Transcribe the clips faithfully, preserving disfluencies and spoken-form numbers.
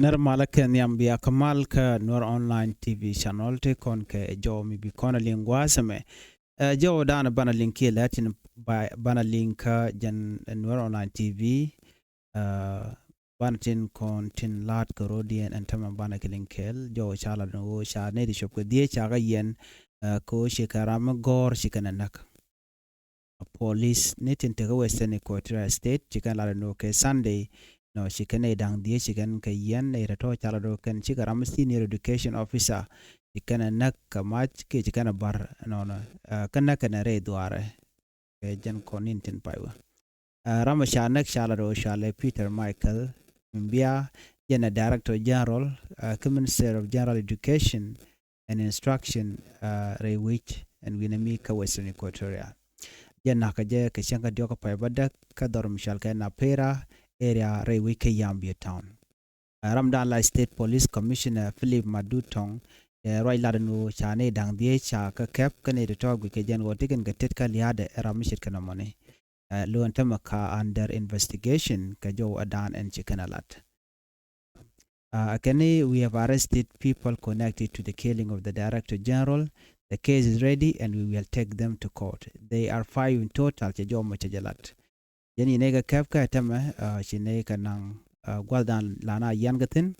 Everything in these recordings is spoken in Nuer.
Nɛr malä kɛ nhiam bia kä mal kä Nuer Online T V channel ti kɔn kɛ jɔw mi bi kɔn a liŋ gua̱a̱th ɛmɛ. Ɛ, jɔw dan banɛ liŋ kiɛ lɛ tin ba-, banɛ liŋ kä jɛn Nuer Online T V. Ɛ, banɛ tin kɔn tin la̱t kä rɔ̱diɛn ɛn tämɛ banɛ kɛ liŋ kɛɛl. Jɔw ca la ni ɣöö ca nɛy ti cop kɛ dhieec ca kä yɛn, ɛ, kɛ ɣöö ci kɛ ram mi gɔ̱r ci kɛn ɛ näk. Police ni tin tekä Western Equatoria State ci kɛn lat ni ɣöö kɛ Sunday nɔ ci kɛn nɛy da̱ŋ dhieec ci kɛn kɛ yɛn, nɛy tɔ̱tɔ̱ ca lat ni ɣöö kɛn cikɛ ram senior education officer ci kɛn ɛ näk kɛ mac kiɛ ci kɛn ɛ bar nɔnɔ, ɛ, kä näk kɛn ɛ rɛy dhuaarɛ. Kɛ jɛn kɔn in tin pay wä. Ɛ, ram ca näk ca lat ni ɣöö cɔalɛ Peter Michael Mbia, jɛn ɛ Director General, ɛ, kä Minister of General Education and Instruction, ɛ, rɛy wec ɛn wi̱nɛ mi kä Western Equatoria. Jɛ nakä jɛ kɛ cäŋ kä diɔ̱k kä pay bädäk kä dhɔr mi cɔal kɛ Napera area rɛy wec kä Yambio Town. Ɛ, ram dan la State Police Commissioner Philip Madut Tong, ɛ, ruac lat ni ɣöö ca nɛy da̱ŋ dhieec ca kä kɛp kä nɛy tɔ̱tɔ̱ guic kɛ jɛn ɣöö ti kɛn kɛ tet kä lia̱a̱dɛ ɛ ram mi ce̱tkɛ nɔmɔni. Ɛ, lo̱n tämɛ ka under investigation kɛ jɔw ɛ dan ɛn ci kɛn ɛ lat. Ɛ, kɛn ni, we have arrested people connected to the killing of the Director General. The case is ready and we will take them to court. They are five in total, cɛ jɔw mɔ cɛ jɛ lat. Jɛn inɛ kɛ kɛp kä tämɛ, ɛ, ci nɛ kɛ naŋ, ɛ, gua̱th dan la na yɛn kɛ thi̱n.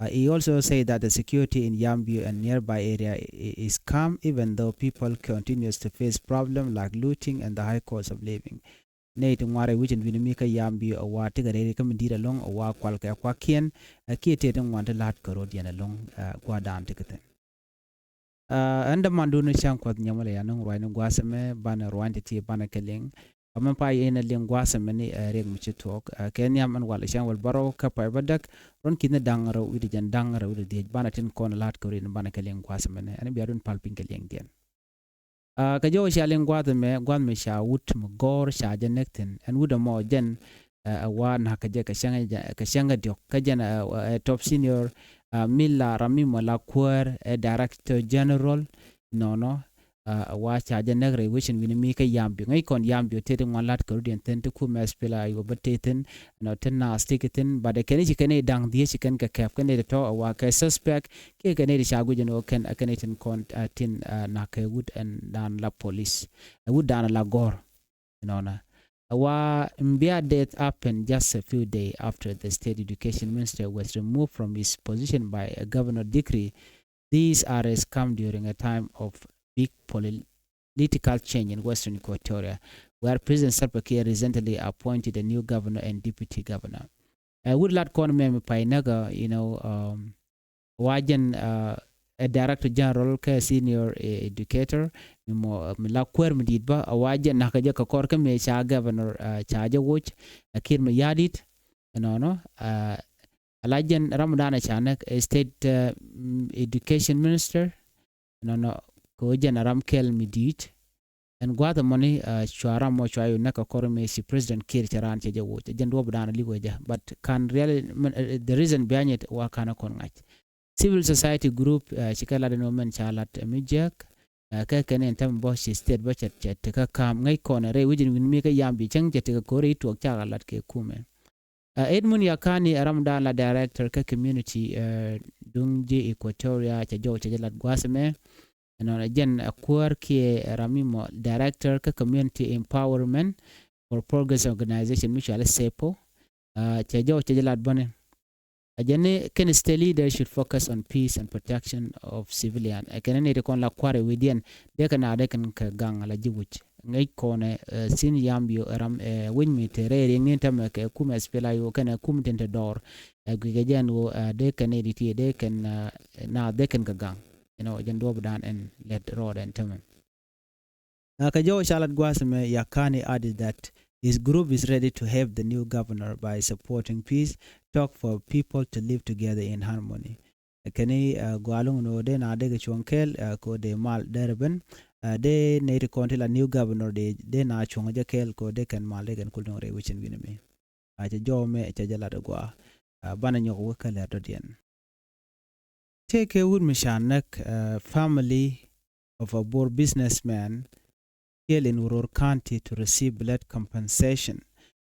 Ɛ, he also said that the security in Yambio and nearby area i-, is calm, even though people continues to face problem like looting and the high cost of living. Nɛy ti ŋuan rɛy wec ɛn wi̱nɛ mi kä Yambio ɛ wa tekɛ rɛy kä mi di̱i̱t ɛlɔ̱ŋ ɛ wa kual kɛ kuakiɛn, ɛ, kiɛ tëë ti ŋuan ti la̱t kä rɔ̱diɛn ɛlɔ̱ŋ, ɛ, gua̱dan ti kɛ thi̱n. Ɛ, ɛn dämandun ni cäŋ kuɔth nyɛmɔ lɛ ya nuŋ ruac ni gua̱a̱th ɛmɛ banɛ ruac ti ti banɛ kɛ liŋ. Kä mɛ pay in ɛ liŋ gua̱a̱th ɛmɛ ni, ɛ, riɛk mi ci tuɔɔk. Ɛ, kɛ nhiam ɛn wal cäŋ wäl bärɔw kä pay bädäk ruɔ̱n ki̱n ni da̱ŋ rɛw wi̱cdɛ jɛn da̱ŋ rɛw wi̱cdɛ dhieec banɛ tin kɔn la̱t kɛ ri ni banɛ kɛ liŋ gua̱a̱th ɛmɛ ni. Ɛn bia dun pal piny kɛ liŋ diɛn. Ɛ, kɛ jɔw ca liŋ gua̱a̱th ɛmɛ, gua̱a̱th mi ca wut mi gɔ̱r ca jɛ näk thi̱n. Ɛn wut ɛmɔ jɛn, ɛ, ɛ wa na̱k kɛ jɛ kɛ cäŋ, kɛ cäŋ kɛ diɔ̱k. Kä jɛn, ɛ, ɛ, top senior, ɛ, mi la ram mi mɔ la kuäär, ɛ, Director General nɔnɔ, ɛ, ɛ wa ca jɛ näk rɛy wec ɛn wi̱nɛ mi kä Yambio. Ŋäc kɔn Yambio tëë ti ŋuan la̱t kɛ rɔ̱diɛn thi̱n ti kumɛ SPLA-IO bä tëë thi̱n, nɔ ti naath ti kɛ thi̱n, but kɛn ci kɛn i̱ da̱ŋ dhieec ci kɛn kɛ kɛp kɛn i̱ tɔ̱ ɛ wa kɛ suspect, kiɛ kɛ nɛy ti ca guic ɛn ɣöö kɛn, ɛ, kɛn nɛy tin kɔn, ɛ, tin, ɛ, na̱k kɛ wut ɛn dan la police. Ɛ wut dan la gɔ̱r. Nɔnɔ. Ɛ wa Mbia death happened just a few days after the state education minister was removed from his position by a governor decree. These arrests come during a time of big political change in Western Equatoria, where President Salva Kiir recently appointed a new governor and deputy governor. Ɛ wut lat kɔn mɛ mi pay näkä, you know, um, wa jɛn, uh, a Director General kä senior, eh, educator mi mɔ, uh, mi la kuäär mi di̱i̱t bä, uh, wa jɛn nakä jɛ kɛ kɔr kä mëë ca governor, uh, ca jɛ woc, uh, Kiir mi ya̱di̱t, you know, nɔ, uh, ala jɛn ram dan ca näk, uh, state, uh, mm, education minister, you know, nɔ, kɛ wä jɛn ram kɛl mi di̱i̱t. Ɛn gua̱a̱th ɛmɔni, uh, cua ram mɔ cua yun näk kɛ kɔr mëë ci President Kiir cɛ raan cɛ jɛ woc. Jɛn duɔ̱ɔ̱p dan lik wecä. But kan really, the reason behind it wa kan kɔn ŋa̱c. Civil society group, uh, ci kɛ lat ɛn wä mɛn ca lat, uh, mi jiäk, uh, kɛ kɛn in tɛm bä ci state bä cɛ, cɛ tekɛ ka̱m ŋäc kɔn rɛy wi̱c in wi̱n mi kä Yambio cäŋ cɛ tekɛ ko̱r i̱ tuɔɔk cakɛ lat kɛ kumɛ. Uh, Edmund Yakani ɛ ram dan la director kä community, uh, duŋ ji̱ Equatoria cɛ jɔw cɛ jɛ lat gua̱a̱th ɛmɛ. Ɛnɔnɔ jɛn ɛ kuäär kiɛ ɛ ram mi mɔ director kä community empowerment for progress organization mi cɔal i̱ SEPO. Uh, cɛ jɔw cɛ jɛ lat bäni. A jɛn ni kɛn state leaders should focus on peace and protection of civilian. Ɛ kɛn ni ti kɔn la kua̱r ɛ wi̱diɛn dee kɛ na dee kɛn kɛ gaŋ la ji̱ wi̱c. Ŋäc kɔnɛ, eh, thi̱n Yambio, eh, ram, eh, wi̱ny mi te rɛy riɛŋni tämɛ kɛ kumɛ SPLA-IO kɛnɛ kum tin te dɔɔr. Eh, guikɛ jɛn ɣöö, eh, dee kɛn i̱ ti ti dee kɛn, eh, na dee kɛn kɛ gaŋ. You know, jɛn duɔ̱ɔ̱p dan ɛn lɛt rɔɔdɛ ɛn tämɛ. Ɛ kɛ jɔw ca lat gua̱a̱th ɛmɛ, Yakani added that his group is ready to help the new governor by supporting peace talk for people to live together in harmony. Kɛn i̱, ɛ, gɔaa ɛlɔ̱ŋ ni ɣöö dee na dee kɛ cuɔ̱ŋ kɛɛl, ɛ, kɛ ɣöö dee mal dee rɛ ben, ɛ, dee nɛy ti kɔn ti la new governor dee, dee na cuɔ̱ŋ jɛ kɛɛl kɛ ɣöö dee kɛn mal dee kɛn kul duŋ rɛy wecin wi̱n mi. A cɛ jɔw mɛ cɛ jɛ lat ɛ gɔaa, ɛ, banɛ nyɔk wä kä lɛr dɔ̱diɛn. Tëëkɛ wut mi ca näk, ɛ, family of a Bor businessman killed in Uror County to receive blood compensation.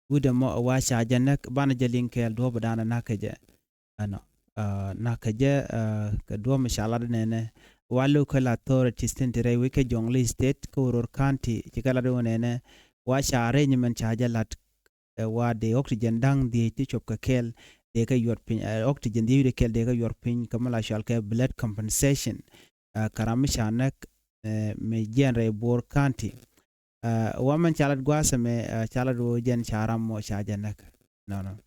Wut ɛmɔ ɛ wa ca jɛ näk banɛ jɛ liŋ kɛɛl duɔ̱ɔ̱p dan ɛ näk kɛ jɛ. Ɛnɔ. Nak kɛ jɛ kɛ duɔ̱ɔ̱p mi ca lat nɛnɛ, wa local authorities tin ti rɛy wec kä Jonglei State kä Uror County ci kɛ lat wä nɛnɛ, wa ca arrangement ca jɛ lat, wa dee oxygen da̱ŋ dhiec ti cop kɛ kɛl dee kɛ yuɔr piny, oxygen dhiec wi̱cdɛ kɛl dee kɛ yuɔr piny kɛ mi la cɔal kɛ blood compensation kɛ ram mi ca näk mi jiɛn rɛy Bor County. Wa mɛn ca lat gua̱a̱th ɛmɛ ca lat wä jɛn ca ram mɔ ca jɛ näk. Nɔnɔ.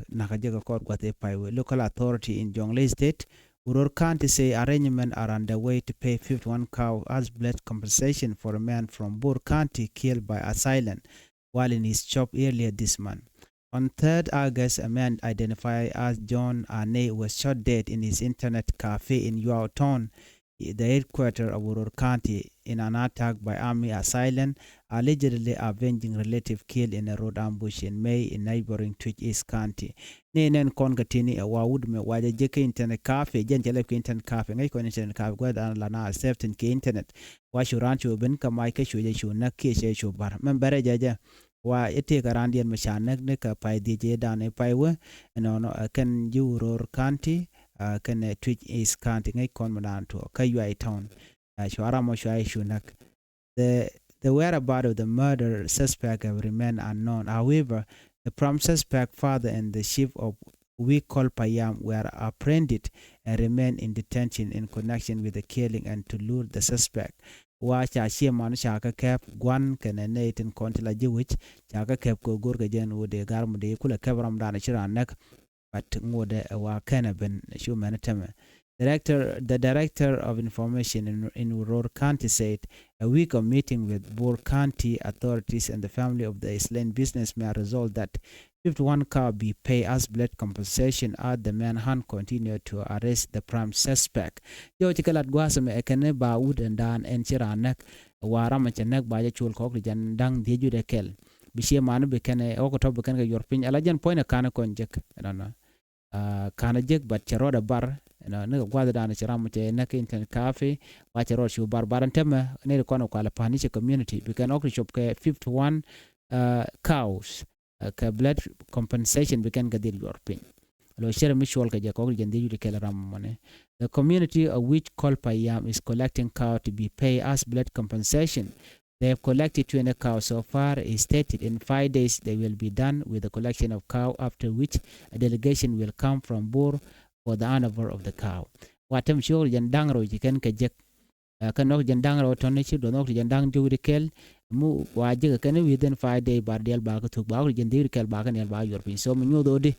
Nak a jɛ kɛ kɔɔt gua̱th ɛ pay wee. Local authority in Jonglei State, Uror County say arrangement are underway to pay fifty-one cow as blood compensation for a man from Bor County killed by assailant while in his shop earlier this month. On third August, a man identified as John Ane was shot dead in his internet cafe in Yuao Town, the headquarter of Uror County, in an attack by army assailant, allegedly avenging relative killed in a road ambush in May in neighboring Twic East County. Ni nɛn kɔn kɛ tini ɛ wa wut mɛ wa jɛ jek kɛ internet cafe, jɛn cɛ lɛp kɛ internet cafe, ŋäc kɔn internet cafe gua̱th an la na accepting kɛ internet. Wa cu raan cu ben kä mac kä cu jɛ cu näk kiɛ cɛ cu bar. Mɛn bɛrɛ jɛ jɛ. Wa i̱ tëëkɛ raandiɛn mi ca näk ni kɛ pay dhiec ëëdan i̱ pay wee, ɛnɔnɔ ɛ kɛn ji̱ Uror County, ɛ kɛn ɛ Twic East County ŋäc kɔn mi daan tuɔ kä Yuai Town. Ɛ cua ram mɔ cua i̱ cu näk. The, the whereabout of the murder suspect have remained unknown. However, the prime suspect father and the chief of Wik Kol Payam were apprehended and remain in detention in connection with the killing and to lure the suspect. Wa ca cie man ca kä kɛp gua̱n kɛnɛ nɛy tin kɔn ti la ji̱ wi̱c ca kä kɛp kɛ go̱r kɛ jɛn wä dee gar mu dee kulɛ kɛp ram dan ci ran näk. But ŋuɔdɛ ɛ wa kɛnɛ ben cu mɛn tämɛ. Director, the director of information in, in Uror County said a week of meeting with Bor County authorities and the family of the slain businessman result that fifty-one cow be paid as blood compensation as the manhunt continue to arrest the prime suspect. Jɔw ci kɛ lat gua̱a̱th ɛmɛ ɛ kɛn ba wut ɛn daan ɛn ci raan näk wa ram ɛ cɛ näk ba jɛ col kɔk ti jɛn da̱ŋ dhiec wi̱cdɛ kɛl. Bi cie man bi kɛn ɛ ɣɔk tɔp bi kɛn kɛ yuɔr piny ala jɛn puɔ̱ny ɛ kan ɛ kɔn jek ɛnɔnɔ. Kan ɛ jek but cɛ rɔɔdɛ bar ɛnɔ ni kɛ gua̱a̱th ɛ daan ɛ cɛ ram ɛ cɛ näk internet cafe wa cɛ rɔɔd cu bar bar ɛn tämɛ ni ri kɔn ɛ kualɛ pa̱n ni cɛ community bi kɛn ɣɔk ti cop kɛ fifty-one cows. Kɛ blood compensation bi kɛn kɛ dhil yuɔr piny. Lo cɛrɛ mi cuɔl kɛ jɛ kɔk jɛ dhiec wi̱cdɛ kɛl ram mɔni. The community of which Kol Payam is collecting cow to be paid as blood compensation. They have collected twenty cows so far, is stated in five days they will be done with the collection of cow, after which a delegation will come from Bor for the handover of the cow. Wa tɛm cuɔl jɛn da̱ŋ rɛw ci kɛn kɛ jek. Kä nɔk jɛn da̱ŋ rɛw tɔn ni ci duɔth nɔk ti jɛn da̱ŋ diw di kɛl. Mu wa jek kɛn within five day bar diɛl ba kä thuk ba kä jɛn diw di kɛl ba kä niɛl ba yuɔr piny so mi nyuth odi.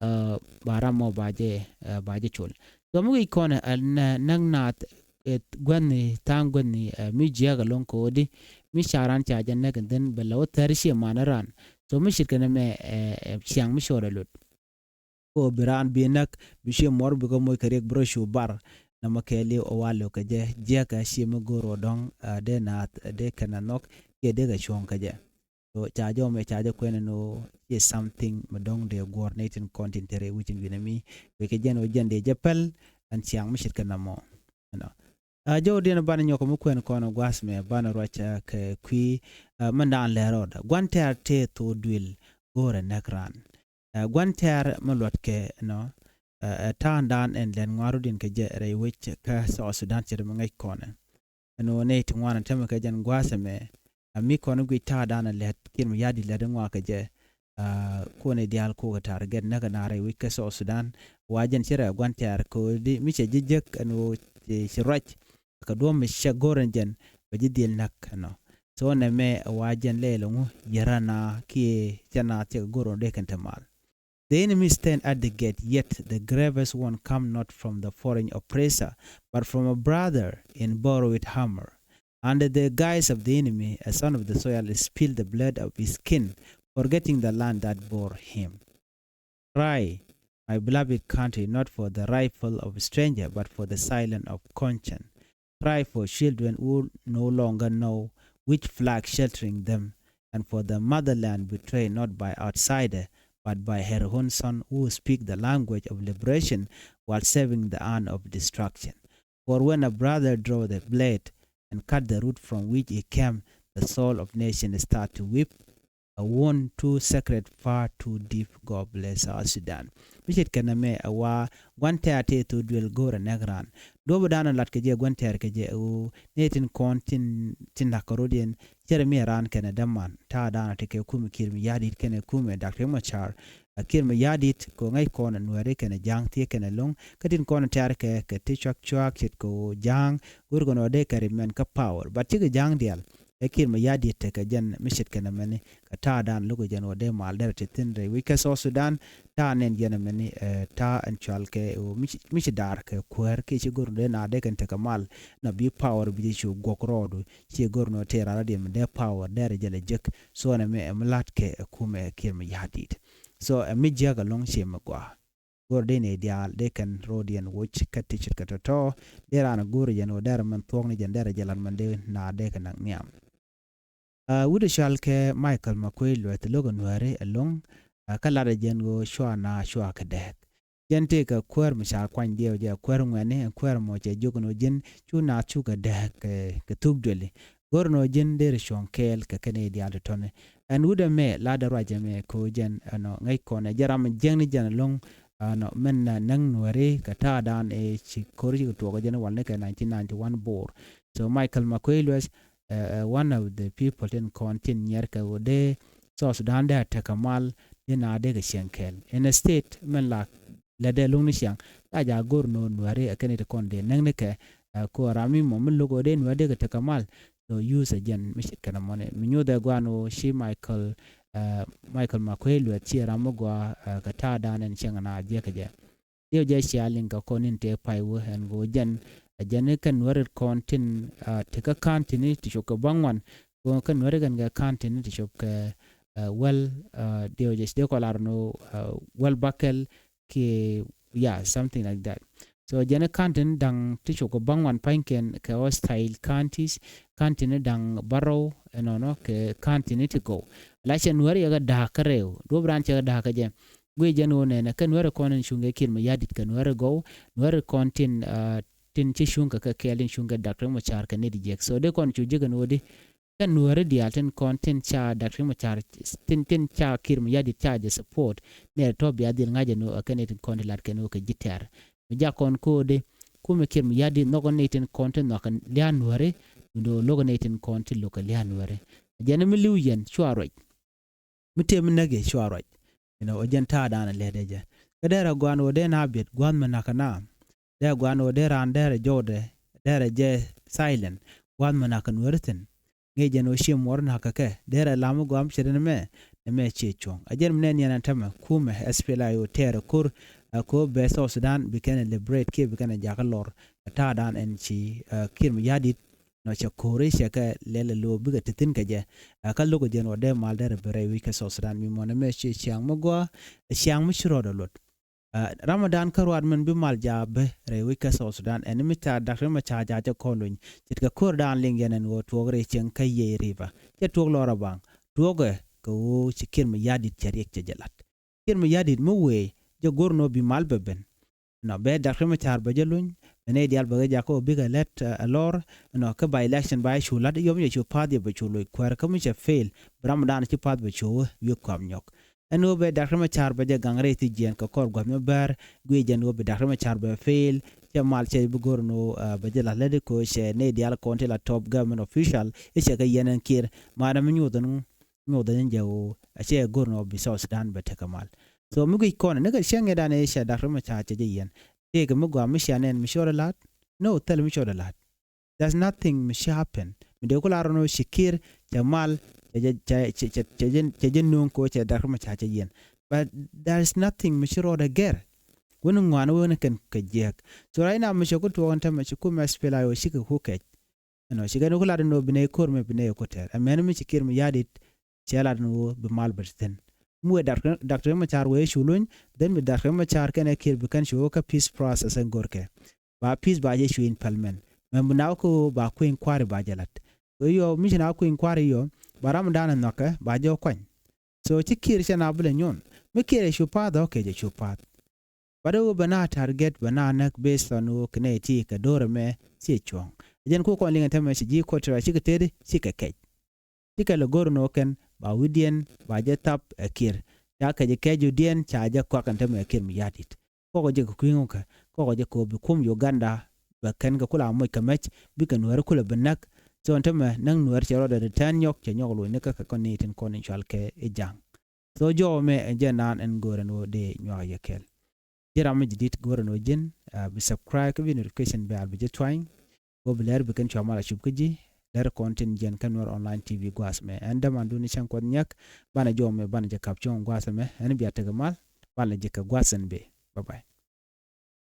Ba ram mɔ ba jɛ ba jɛ col. So mi wi̱c kɔn ɛ näk naath guäthni tha̱a̱ŋ guäthni mi jiäk aloŋ kɛ odi mi ca ran ca jɛ näk in dhin bɛ lɛ wä thɛr cie man ran. So mi cit kɛn mɛ ciaŋ mi cɔɔd ɛ lot. Ko bi raan bi näk bi cie muɔr bi kä moc kɛ riɛk bi rɔ cu bar. Nɔmɔ kɛɛliw ɛ wal kɛ jɛ jiäkä cie mi go̱r ɔ dɔ̱ŋ dee naath dee kɛn a nhɔk kiɛ dee kɛ cuɔ̱ŋ kɛ jɛ. So ca jɔmɛ ca jɛ kuɛn ɛn ɣöö cie something mi dɔ̱ŋ dee guɔ̱r nɛy tin kɔn tin te rɛy wi̱c in wi̱nɛ mi wekɛ jɛn ɣöö jɛn dee jɛ päl. Ɛn ciaŋ mi ce̱tkɛ nɔmɔ. Ɛnɔ a jɔw diɛn banɛ nyɔk mi kuɛn kɔn gua̱a̱th mɛ banɛ ruac kɛ kui̱. Mɛn daan lɛr rɔɔdä gua̱n tɛ̈r tëë thok duël go̱o̱rɛ näk raan. Ɛ gua̱n tɛ̈r mi luɔtkɛ nɔ ɛ ta̱a̱ŋdan ɛn lɛn ŋuan rut in kɛ jɛ rɛy wec kä South Sudan ce̱t mi ŋäc kɔnɛ. Ɛn ɣöö nɛy ti ŋuan ɛn tämɛ kɛ jɛn gua̱a̱th ɛmɛ ɛ mi kɔn guic ta̱a̱ŋdan ɛ lɛt kiɛn mi ya̱di lɛt in ŋuan kɛ jɛ. Kuɔnɛ diaal kok ɛ ta̱a̱r gɛt näk ɛ na rɛy wec kä South Sudan. Wa jɛn ci rɛ gua̱n tɛ̈r kɛ ɣöö di mi cɛ ji̱ jek ɛn ɣöö ci ruac kɛ duɔ̱m mi cɛ go̱r ɛn jɛn bɛ ji̱ dhil näk ɛnɔ. So nɛmɛ ɛ wa jɛn lɛɛl ɛŋu yɛrä na kiɛ cɛ na cɛ kɛ go̱r ɛn dee kɛn te mal. The enemy stand at the gate, yet the gravest one come not from the foreign oppressor, but from a brother in borrowed armor. Under the guise of the enemy, a son of the soil spilled the blood of his kin, forgetting the land that bore him. Cry, my beloved country, not for the rifle of a stranger, but for the silence of conscience. Cry for children who no longer know which flag sheltering them, and for the motherland betrayed not by outsider, but by her own son who speak the language of liberation while saving the hand of destruction. For when a brother draw the blade and cut the root from which he came, the soul of nation start to weep. A wound too sacred, far too deep. God bless South Sudan. Mi ce̱tkɛ nɛmɛ ɛ wa gua̱n tɛ̈r tëë thok duël go̱o̱rɛ nɛk raan. Duɔ̱ɔ̱p ɛ da̱a̱n ɛ lat kɛ jɛ gua̱n tɛ̈r kɛ jɛ ɛ ɣöö nɛy tin kɔn tin, tin la̱k kɛ rot yɛn. Cɛrɛ mi ɛ raan kɛnɛ däman ta̱a̱ da̱a̱n ɛ tekɛ kumɛ Kiir Mayardit kɛnɛ kumɛ Doctor Riek Machar. Ɛ Kiir Mayardit kɛ ɣöö ŋäc kɔn ɛ Nuääri kɛnɛ Ja̱a̱ŋ thiee kɛnɛ lo̱ŋ. Kä tin kɔn ɛ tɛ̈r kɛ kɛ ti cuak cuak ce̱tkɛ ɣöö Ja̱a̱ŋ go̱o̱r kɛn ɣöö dee kɛ rip mɛn kä power. But cikɛ Ja̱a̱ŋ diaal. Ɛ Kiir Mayardit tekɛ jɛn mi ce̱tkɛ nɛmɛni kɛ ta̱a̱ da̱a̱n lo̱kɛ jɛn ɣöö dee mal derɛ te thi̱n rɛy wec kä South Sudan. Ta̱a̱ nɛn jɛn ɛmɛni ɛ ta̱a̱ ɛn cual kɛ ɣöö mi ci, mi ci da̱a̱r kɛ kuäär kiɛ ci go̱r dee na dee kɛn tekɛ mal. Na bi power bi ci cu guɔk rɔɔdu ci go̱r nɔ tëë rara diɛn mi dee power derɛ jɛ lɛ jek. So ɛn ɛmɛ ɛ mi la̱t kɛ ɛ kumɛ Kiir Mayardit. So ɛ mi jiäk ɛlɔ̱ŋ ci mi gɔaa. Go̱r dee nɛy diaal dee kɛn ro̱o̱diɛn woc kä ti ce̱tkɛ tɔ̱tɔ̱. Dee raan a go̱r jɛn ɣöö derɛ mɛn thuɔ̱k ni jɛn derɛ jɛ la̱t mɛn dee na dee kɛ nak nhiam. Ɛ wut ɛ cɔal kɛ Michael Makuei Lueth lo̱k ɛ Nuääri ɛlɔ̱ŋ. Ɛ kä latdɛ jɛn ɣöö cua na cua kɛ dääk. Jɛn tëëkɛ kuäär mi ca kuany diɛw jɛ kuäär ŋuɛ̈tni ɛn kuäär mɔ cɛ jiök ɛn ɣöö ji̱n cu na cukɛ dääk kɛ, kɛ thuk duëli. Go̱r ɛn ɣöö ji̱n deri cuɔ̱ŋ kɛɛl kɛ kɛn i̱ diaal ti tɔ̱ni. Ɛn wut ɛmɛ latdɛ ruac ɛmɛ kɛ ɣöö jɛn ɛnɔ ŋäc kɔn ɛ jɛ ram jiäkni jɛn ɛlɔ̱ŋ. Ɛnɔ mɛn ɛ näŋ Nuääri kɛ ta̱a̱ da̱a̱n ɛ ci ko̱r cikɛ tuɔɔk ɛ jɛn walni kɛ nineteen ninety-one Bor. So Michael Makuei Lueth ɛ, ɛ, one of the people tin kɔn tin nyiɛr kɛ ɣöö dee South Sudan dee a tekɛ mal dee na dee kɛ cieŋ kɛɛl. In a state mɛn la lɛ dee luŋni ciaŋ la ja̱ go̱r nɔ Nuääri ɛ kɛn it kɔn dee näk ni kɛ, ɛ, kɛ ɣöö ram mi mɔ mi lo̱k ɣöö dee Nuääri dee kɛ tekɛ mal. So use ɛ jɛn mi ce̱tkɛ nɛmɔni mi nyothɛ gua̱a̱n ɣöö ci Michael, ɛ, Michael Makuei Lueth ci ram mi gɔaa, ɛ, kɛ ta̱a̱ da̱a̱n ɛn cieŋ na jiäkä jɛ. Diɛw jɛ cia liŋ kɛ kɔn in tëë pay wä ɛn ɣöö jɛn ɛ jɛn ni kɛn Nuääri kɔn tin, ɛ, ti kä ka̱n tini ti cop kɛ bäŋuan. Kɛ ɣöö kɛn Nuääri kɛn kɛ ka̱n tini ti cop kɛ, ɛ, wäl, ɛ, diɛw jɛ ci dee kɔ lar ni, ɛ, wäl bäkɛl kiɛ, yeah, something like that. So jɛn ni ka̱n tini da̱ŋ ti cop kɛ bäŋuan pa̱nykiɛn kɛ hostile counties, ka̱n tini da̱ŋ bärɔw ɛnɔnɔ kɛ ka̱n tini ti gɔw. La cɛ Nuääri yɛ kɛ da̱a̱k kä rɛw duɔ̱p raan cɛ kɛ da̱a̱k kä jɛ. Guic jɛn ɣöö nɛnɛ kɛn Nuääri kɔn in cuŋkɛ Kiir Mayardit kɛ Nuääri gɔw, Nuääri kɔn tin, ɛ, tin ci cuŋkɛ kɛ kɛɛl tin cuŋkɛ Doctor Riek Machar kɛ nɛy ti jiäk. So dee kɔn cu jiäk ɛn ɣöö di kɛn Nuääri diaal tin kɔn tin ca Doctor Riek Machar tin, tin ca Kiir Mayardit ca jɛ support. Nɛy tɔ̱ bia dhil ŋa̱c ɛn ɣöö ɛ kɛn nɛy tin kɔn ti lat kɛn ɣöö kɛ ji̱ tɛ̈r. Mi jak kɔn ko̱o̱di kumɛ Kiir Mayardit nhɔk nɛy tin kɔn tin nhɔk kɛ lia̱a̱ Nuääri. Mi do̱o̱ lo̱k nɛy tin kɔn tin lo̱k kɛ lia̱a̱ Nuääri. Jɛn mi li̱w yɛn cua ruac. Mi tëë mi näk yɛ cua ruac. You know, ɛ jɛn ta̱a̱ da̱a̱n ɛ lɛt ɛ jɛ. Kä derɛ gɔaa ɛn ɣöö dee na biɛt gua̱a̱th mi na̱k kɛ na. Derɛ gɔaa ɛn ɣöö dee raan derɛ jɔwdɛ derɛ jɛ silent gua̱a̱th mi na̱k kɛ Nuääri thi̱n. Ŋi̱i̱c jɛn ɣöö cië muɔr na̱k kɛ kɛ derɛ lam mi gɔaa mi ce̱t ɛn mɛ. Ɛn mɛ cië cuɔ̱ŋ ɛ jɛn mi nɛn yɛn ɛn tämɛ kumɛ S P L A I O tɛɛr ɛ ko̱r. Ɛ ko̱r bɛ South Sudan bi kɛn ɛ liberate kiɛ bi kɛn ɛ jakä lɔr. Ɛ ta̱a̱ da̱a̱n ɛn ci, ɛ, Kiir Mayardit nɔ cɛ ko̱ri cɛ kɛ lɛl ɛ lo̱o̱ bikɛ ti thi̱n kɛ jɛ. Ɛ kä lo̱k ɛ jɛn wä dee mal derɛ bi rɛy wi̱c kɛ South Sudan mi mɔnɛ mɛ ci ciaŋ mi gɔaa. Ɛ ciaŋ mi ci rɔɔdɛ luɔt. Ɛ ram mi daan kä ruaat min bi mal jaabä rɛy wi̱c kɛ South Sudan ɛn mi ca Doctor Riek Machar ja̱ cɛ kɔn luny. Ce̱tkɛ ko̱r daan liŋ yɛn ɛn ɣöö tuɔɔk rɛy cieŋ kä Yei River cɛ tuɔɔk lɔr a baŋ. Tuɔɔkɛ kɛ ɣöö ci Kiir Mayardit cɛ riɛk cɛ jɛ lat. Kiir Mayardit mi wëë jɛ go̱r nɔ bi mal bɛ ben. Nɔ bɛ Doctor Riek Machar bɛ jɛ luny. Bɛ nɛy diaal bɛ kɛ jakä ɔ bikɛ lɛt, ɛ, ɛ lɔr. Nɔ kä by election ba cu la̱t yɔm yɛ cu pa̱th yɛ bɛ cu loc kuäär kä mi cɛ fail. Bi ram dan ci pa̱th bɛ cu wä wi̱i̱ kɔam nyɔk. Ɛn ɣöö bɛ Doctor Riek Machar bɛ jɛ gaŋ rɛy thi jiɛɛn kɛ kɔr gua̱th mi bäär. Guic jɛn ɣöö bɛ Doctor Riek Machar bɛ fail. Cɛ mal cɛ bi go̱r nɔ, ɛ, bɛ jɛ la̱t lät i̱ ko̱ cɛ nɛy diaal kɔn ti la top government official i̱ cɛ kɛ yɛn ɛn Kiir. Ma̱a̱n ɛmɛ nyuɔth ɛn nyuɔth ɛn jɛ ɣöö a cɛ go̱r nɔ bi South Sudan bɛ tekɛ mal. So mi guic kɔn ni kɛ cieŋ ɛ dan ɛ cɛ Doctor Riek Machar cɛ jɛ yɛn. Tëëkɛ mi gɔaa mi cia nɛn mi cɔɔdɛ la̱t. No, thil mi cɔɔdɛ la̱t. There's nothing mi ci happen. Mi dee ku lar nɔ ci Kiir cɛ mal cɛ jɛ, cɛ, cɛ, cɛ, cɛ jɛ, cɛ jɛ nuŋ ko cɛ Doctor Riek Machar cɛ yɛn. But there is nothing mi ci rɔɔdɛ gɛr. Wuni ŋuan wuni kɛn kɛ jiɛk. So right now mi cɛ ku tuɔɔk ɛn tämɛ ci kumɛ S P L A I O cikɛ ku kɛc. Ɛnɔ ci kɛn ku lat ɛn ɣöö bi nɛy ko̱r mɛ bi nɛy ku tɛr. Ɛmɛn mi ci Kiir Mayardit cɛ lat ɛn ɣöö bi mal bɛ thi̱n. Mi wëë Doctor, Doctor Riek Machar wëë cu luny, then bi Doctor Riek Machar kɛnɛ Kiir bi kɛn cu wä kä peace process ɛn go̱rkɛ. Ba peace ba jɛ cu in parliament. Mɛ bi nak kä ɣöö ba kui̱ny kua̱ri ba jɛ lat. Kɛ yɔ mi ci na kui̱ny kua̱ri yɔ ba ram dan ɛ nhɔkɛ ba jɛ kuany. So ci Kiir cɛ na bi lɛ nyuɔn. Mi Kiir ɛ cu pa̱th ɔ kɛ jɛ cu pa̱th. But ɣöö bɛ na target bɛ na näk based on ɣöö kɛ nɛy ti kɛ do̱r ɛmɛ ci cuɔ̱ŋ. Jɛn ku kɔn liŋ ɛn tämɛ ci ji̱ kɔt ci ra cikɛ tëëdi cikɛ kɛc. Cikɛ lɛ go̱r nɔ kɛn ba wi̱diɛn ba jɛ thap ɛ Kiir. Ca kɛ jɛ kɛc wi̱diɛn ca jɛ kɔak ɛn tämɛ ɛ Kiir mi ya̱a̱ di̱t. Kɔkɔ jɛ kɛ kui̱ŋ kɛ kɔkɔ jɛ kɛ bi kum Uganda bɛ kɛn kɛ kula moc kɛ mɛc bikɛ Nuɛɛri kulɛ bi näk. So ɛn tämɛ näk Nuɛɛri cɛ rɔɔdɛ ti tɛn nyɔk cɛ nyɔk luɔ̱c ni kä kɛ kɔn ni tin kɔn in cual kɛ i̱ ja̱ŋ. So jɔwä mɛ ɛn jɛ naan ɛn go̱o̱rɛ ni wä dee nyuak yɛ kɛl. Ji̱ ram mi ji̱ di̱t go̱o̱rɛ ni wä ji̱n bi subscribe kä bi notification bell bi jɛ tuany. Go̱o̱r bi lɛr bi kɛn cua mal a cup kä ji̱ lɛr kɔn tin jiɛn kä Nuɛr online T V gua̱a̱th mɛ ɛn däman duni cäŋ kuɔth nyɛk. Banɛ jɔwä mɛ banɛ jɛ kap cuɔ̱ŋ gua̱a̱th mɛ ɛn bia tekɛ mal. Banɛ jɛ kɛ gua̱a̱th ɛn bee. Bye bye.